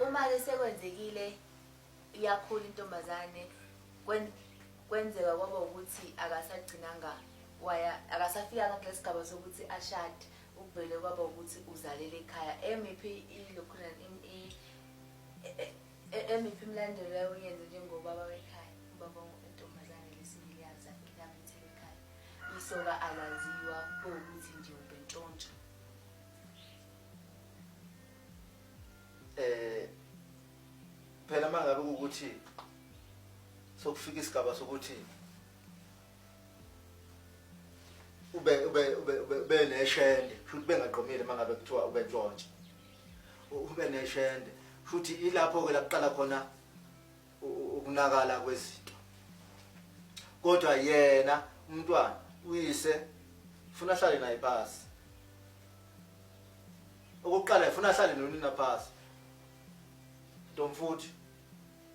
Uma-ke sekwenzekile iyakhula intombazane kwenzeka kwaba ukuthi akasagcinanga waya akasafikanga kule sigaba sokuthi ashade ukuvele kwaba ukuthi uzalele ekhaya emiphi ilokhuna emiphi imilandelo yayoyenze njengobaba wekhaya ubaba intombazane lesibili yamethela ekhaya isoka alaziwa kuwukuthi nje ubentshontsha. Phela mangabe ukuthi sokufika isigaba sokuthi ube ube ube ube neshende futhi bengaqomile mangabe kuthiwa ube ntshontsha ube neshende futhi ilapho ke lakuqala khona ukunakala kwezinto kodwa yena umntwana uyise ufuna ahlale naye phasi okokuqala ifuna ahlale nonina phasi ntomfuthi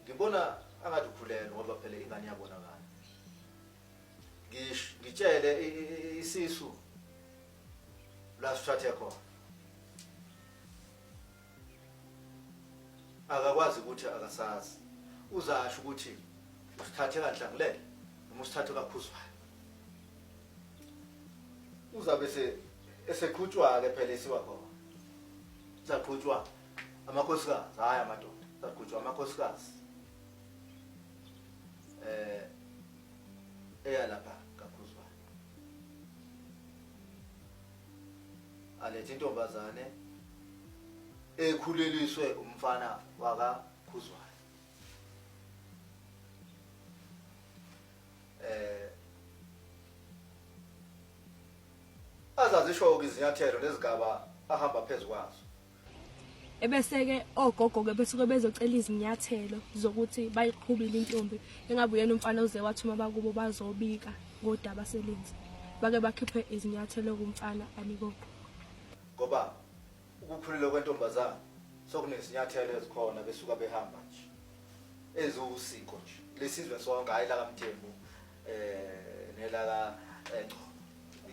ngibona angathi ukhulelwe ngoba phela ingane iyabonakala ngish ngitshele isisu la sithathe khona akakwazi ukuthi akasazi uzasho ukuthi usithathe kanhlangulele noma usithathe kakhuzwayo uzabe se eseqhutshwa-ke phela esiwa khona uzaqhutshwa amakhosikazi hhayi amadoda uzaqhutshwa amakhosikazi eh eya lapha kakhuzwayo alethe intombazane ekhuleliswe umfana wakakhuzwayo eh azazisho-ke izinyathelo nezigaba ahamba phezu kwazo. Ebese-ke ogogo-ke besuke bezocela izinyathelo zokuthi bayiqhubile intombi engabe uyena umfana oze wathuma abakubo bazobika ngodaba aselenzi bake bakhiphe izinyathelo kumfana anikwe ugogo. Ngoba ukukhulelwa kwentombazane sokunezinyathelo ezikhona besuka behamba nje eziwusiko nje lesizwe sonke hhayi lakaMthembu eh nelaka eh, Ngcobo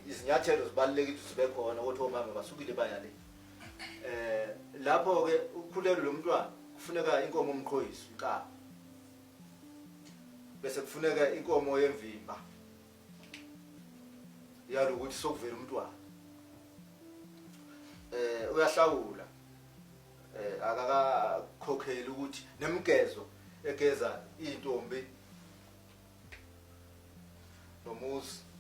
izinyathelo zibalulekile ukuthi zibe khona ukuthi omama basukile baya le eh lapho ke ukhulelwe lo mntwana kufuneka inkomo umqhoyiso inkabi bese kufuneka inkomo yemvimba yalokuthi sokuvela umntwana eh uyahlawula eh akakakhokheli ukuthi nemgezo egeza intombi nomuzi.